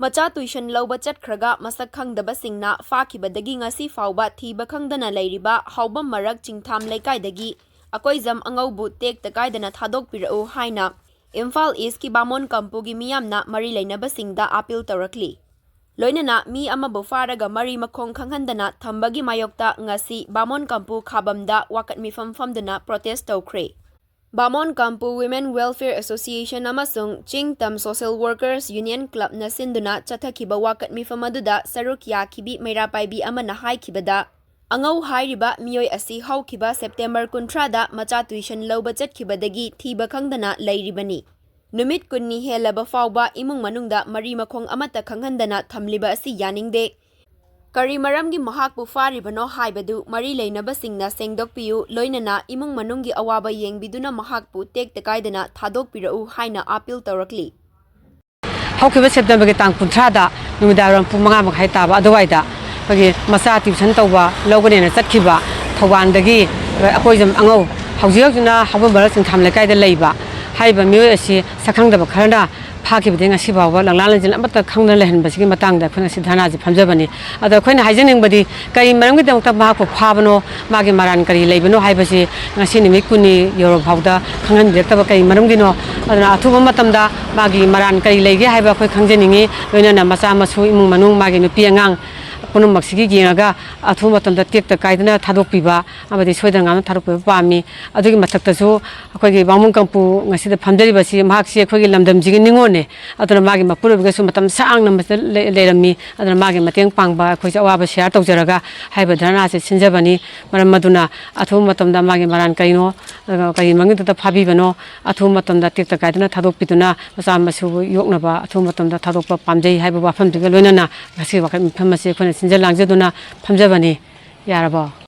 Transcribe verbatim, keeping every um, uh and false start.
ꯃꯆꯥ tuition ꯂꯧꯕ ꯆꯠꯈ꯭ꯔꯒ ꯃꯁꯛ ꯈꯪꯗꯕꯁꯤꯡꯅ ꯐꯥꯈꯤꯕꯗꯒꯤ ꯉꯁꯤ ꯐꯥꯎꯕ ꯊꯤꯕ ꯈꯪꯗꯅ ꯂꯩꯔꯤꯕ ꯍꯥꯎꯕꯝ ꯃꯔꯛ ꯆꯤꯡꯊꯥꯝ ꯂꯩꯀꯥꯏꯗꯒꯤ ꯑꯀꯣꯏꯖꯝ ꯑꯉꯧꯕꯨ ꯇꯦꯛꯇ ꯀꯥꯏꯗꯅ ꯊꯥꯗꯣꯛꯄꯤꯔꯛꯎ ꯍꯥꯏꯅ ꯏꯝꯐꯥꯜ ꯏꯁꯀꯤ ꯕꯥꯃꯣꯟ ꯀꯝꯄꯨꯒꯤ ꯃꯤꯌꯥꯝꯅ ꯃꯔꯤ ꯂꯩꯅꯕꯁꯤꯡꯗ appeal ꯇꯧꯔꯛꯂꯤ꯫ ꯂꯣꯏꯅꯅ ꯃꯤ ꯑꯃꯕꯨ ꯐꯥꯔꯒ ꯃꯔꯤ ꯃꯈꯣꯡ ꯈꯪꯍꯟꯗꯅ ꯊꯝꯕꯒꯤ ꯃꯥꯌꯣꯛꯇ ꯉꯁꯤ ꯕꯥꯃꯣꯟ ꯀꯝꯄꯨ ꯈꯥꯕꯝꯗ ꯋꯥꯀꯠ ꯃꯤꯐꯝ ꯐꯝꯗꯨꯅ protest ꯇꯧꯈ꯭ꯔꯦ꯫ ꯕꯥꯃꯣꯟ ꯀꯝꯄꯨ Women Welfare Association ꯑꯃꯁꯨꯡ ꯆꯤꯡ ꯇꯝ Social Workers Union Clubꯅ ꯁꯤꯟꯗꯨꯅ ꯆꯠꯊꯈꯤꯕ ꯋꯥꯀꯠ ꯃꯤꯐꯝ ꯑꯗꯨꯗ ꯁꯔꯨꯛ ꯌꯥꯈꯤꯕꯤ ꯃꯩꯔꯥ ꯄꯥꯏꯕꯤ ꯑꯃꯅ ꯍꯥꯏꯈꯤꯕꯗ, ꯑꯉꯧ ꯍꯥꯏꯔꯤꯕ ꯃꯤꯑꯣꯏ ꯑꯁꯤ ꯍꯧꯈꯤꯕ September ꯀꯨꯟꯊ꯭ꯔꯥꯗ ꯃꯆꯥ tuition ꯂꯧꯕ ꯆꯠꯈꯤꯕꯗꯒꯤ ꯊꯤꯕ ꯈꯪꯗꯅ ꯂꯩꯔꯤꯕꯅꯤ꯫ ꯅꯨꯃꯤꯠ ꯀꯨꯟꯅꯤ ꯍꯦꯜꯂꯕ ꯐꯥꯎꯕ ꯏꯃꯨꯡ ꯃꯅꯨꯡꯗ ꯃꯔꯤ ꯃꯈꯣꯡ ꯑꯃꯠꯇ ꯈꯪꯍꯟꯗꯅ ꯊꯝꯂꯤꯕ ꯑꯁꯤ ꯌꯥꯅꯤꯡꯗꯦ꯫ ꯀꯔꯤ ꯃꯔꯝꯒꯤ ꯃꯍꯥꯛꯄꯨ ꯐꯥꯔꯤꯕꯅꯣ ꯍꯥꯏꯕꯗꯨ ꯃꯔꯤ ꯂꯩꯅꯕꯁꯤꯡꯅ ꯁꯦꯡꯗꯣꯛꯄꯤꯌꯨ, ꯂꯣꯏꯅꯅ ꯏꯃꯨꯡ ꯃꯅꯨꯡꯒꯤ ꯑꯋꯥꯕ ꯌꯦꯡꯕꯤꯗꯨꯅ ꯃꯍꯥꯛꯄꯨ ꯇꯦꯛꯇ ꯀꯥꯏꯗꯅ ꯊꯥꯗꯣꯛꯄꯤꯔꯛꯎ ꯍꯥꯏꯅ appeal ꯇꯧꯔꯛꯂꯤ꯫ ꯍꯧꯈꯤꯕ Septemberꯒꯤ ꯇꯥꯡ ꯀꯨꯟꯊ꯭ꯔꯥꯗ ꯅꯨꯃꯤꯗꯥꯡꯋꯥꯏꯔꯝ ꯄꯨꯡ ꯃꯉꯥ ꯃꯈꯥꯏ ꯇꯥꯕ ꯑꯗꯨꯋꯥꯏꯗ ꯑꯩꯈꯣꯏꯒꯤ ꯃꯆꯥ tuition ꯇꯧꯕ ꯂꯧꯒꯅꯦꯅ ꯆꯠꯈꯤꯕ ꯊꯧꯕꯥꯜꯗꯒꯤ ꯑꯩꯈꯣꯏ ꯁꯨꯝ ꯑꯉꯧ, ꯍꯧꯖꯤꯛ ꯍꯧꯖꯤꯛꯅ ꯍꯧꯕꯝ ꯕꯖꯥꯔ ꯆꯤꯡꯊꯥꯝ ꯂꯩꯀꯥꯏꯗ ꯂꯩꯕ ꯍꯥꯏꯔꯤꯕ ꯃꯤꯑꯣꯏ ꯑꯁꯤ ꯁꯛꯈꯪꯗꯕ ꯈꯔꯅ ꯐꯥꯈꯤꯕꯗꯒꯤ ꯉꯁꯤ ꯐꯥꯎꯕ ꯂꯪꯂꯥ ꯂꯪꯖꯦꯜ ꯑꯃꯠꯇ ꯈꯪꯗꯅ ꯂꯩꯍꯟꯕꯁꯤꯒꯤ ꯃꯇꯥꯡꯗ ꯑꯩꯈꯣꯏ ꯉꯁꯤ ꯙꯔꯅꯥꯁꯦ ꯐꯝꯖꯕꯅꯤ꯫ ꯑꯗꯣ ꯑꯩꯈꯣꯏꯅ ꯍꯥꯏꯖꯅꯤꯡꯕꯗꯤ, ꯀꯔꯤ ꯃꯔꯝꯒꯤꯗꯃꯛꯇ ꯃꯍꯥꯛꯄꯨ ꯐꯥꯕꯅꯣ, ꯃꯥꯒꯤ ꯃꯔꯥꯟ ꯀꯔꯤ ꯂꯩꯕꯅꯣ ꯍꯥꯏꯕꯁꯤ ꯉꯁꯤ ꯅꯨꯃꯤꯠ ꯀꯨꯟꯅꯤ ꯌꯧꯔꯕ ꯐꯥꯎꯗ ꯈꯪꯍꯟꯕꯤꯔꯛꯇꯕ ꯀꯔꯤ ꯃꯔꯝꯒꯤꯅꯣ? ꯑꯗꯨꯅ ꯑꯊꯨꯕ ꯃꯇꯝꯗ ꯃꯥꯒꯤ ꯃꯔꯥꯟ ꯀꯔꯤ ꯂꯩꯒꯦ ꯍꯥꯏꯕ ꯑꯩꯈꯣꯏ ꯈꯪꯖꯅꯤꯡꯏ꯫ ꯂꯣꯏꯅꯅ ꯃꯆꯥ ꯃꯁꯨ, ꯏꯃꯨꯡ ꯃꯅꯨꯡ, ꯃꯥꯒꯤ ꯅꯨꯄꯤ ꯑꯉꯥꯡ ꯄꯨꯝꯅꯃꯛꯁꯤꯒꯤ ꯌꯦꯡꯉꯒ ꯑꯊꯨꯕ ꯃꯇꯝꯗ ꯇꯦꯛꯇ ꯀꯥꯏꯗꯅ ꯊꯥꯗꯣꯛꯄꯤꯕ ꯑꯃꯗꯤ ꯁꯣꯏꯗꯅ ꯉꯥꯝꯗꯅ ꯊꯥꯗꯣꯛꯄꯤꯕ ꯄꯥꯝꯃꯤ꯫ ꯑꯗꯨꯒꯤ ꯃꯊꯛꯇꯁꯨ ꯑꯩꯈꯣꯏꯒꯤ ꯕꯥꯃꯣꯟ ꯀꯝꯄꯨ ꯉꯁꯤꯗ ꯐꯝꯖꯔꯤꯕꯁꯤ, ꯃꯍꯥꯛꯁꯤ ꯑꯩꯈꯣꯏꯒꯤ ꯂꯝꯗꯝꯁꯤꯒꯤ ꯅꯤꯉꯣꯜꯅꯦ꯫ ꯑꯗꯨꯅ ꯃꯥꯒꯤ ꯃꯄꯨꯔꯣꯏꯕꯒꯁꯨ ꯃꯇꯝ ꯁꯥꯡꯅ ꯃꯁꯤꯗ ꯂꯩ-, ꯂꯩꯔꯝꯃꯤ꯫ ꯑꯗꯨꯅ ꯃꯥꯒꯤ ꯃꯇꯦꯡ ꯄꯥꯡꯕ ꯑꯩꯈꯣꯏꯁꯨ ꯑꯋꯥꯕ share ꯇꯧꯖꯔꯒ ꯍꯥꯏꯔꯤꯕ ꯙꯔꯅꯥꯁꯦ ꯁꯤꯟꯖꯕꯅꯤ꯫ ꯃꯔꯝ ꯑꯗꯨꯅ ꯑꯊꯨꯕ ꯃꯇꯝꯗ ꯃꯥꯒꯤ ꯃꯔꯥꯟ ꯀꯔꯤꯅꯣ, ꯑꯗꯨꯒ ꯀꯔꯤ ꯃꯔꯝꯒꯤꯗꯃꯛꯇ ꯐꯥꯕꯤꯕꯅꯣ, ꯑꯊꯨꯕ ꯃꯇꯝꯗ ꯇꯦꯛꯇ ꯀꯥꯏꯗꯅ ꯊꯥꯗꯣꯛꯄꯤꯗꯨꯅ ꯃꯆꯥ ꯃꯁꯨ ꯌꯣꯛꯅꯕ ꯑꯊꯨꯕ ꯃꯇꯝꯗ ꯊꯥꯗꯣꯛꯄ ꯄꯥꯝꯖꯩ ꯍꯥꯏꯕ ꯋꯥꯐꯝꯗꯨꯒ ꯂꯣꯏꯅꯅ ꯉꯁꯤ ꯋꯥꯀꯠ ꯃꯤꯐꯝ ꯑꯁꯤ ꯑꯩꯈꯣꯏꯅ ꯁꯤꯟꯖ ꯂꯥꯡꯖꯗꯨꯅ ꯐꯝꯖꯕꯅꯤ꯫ ꯌꯥꯔꯕꯣ?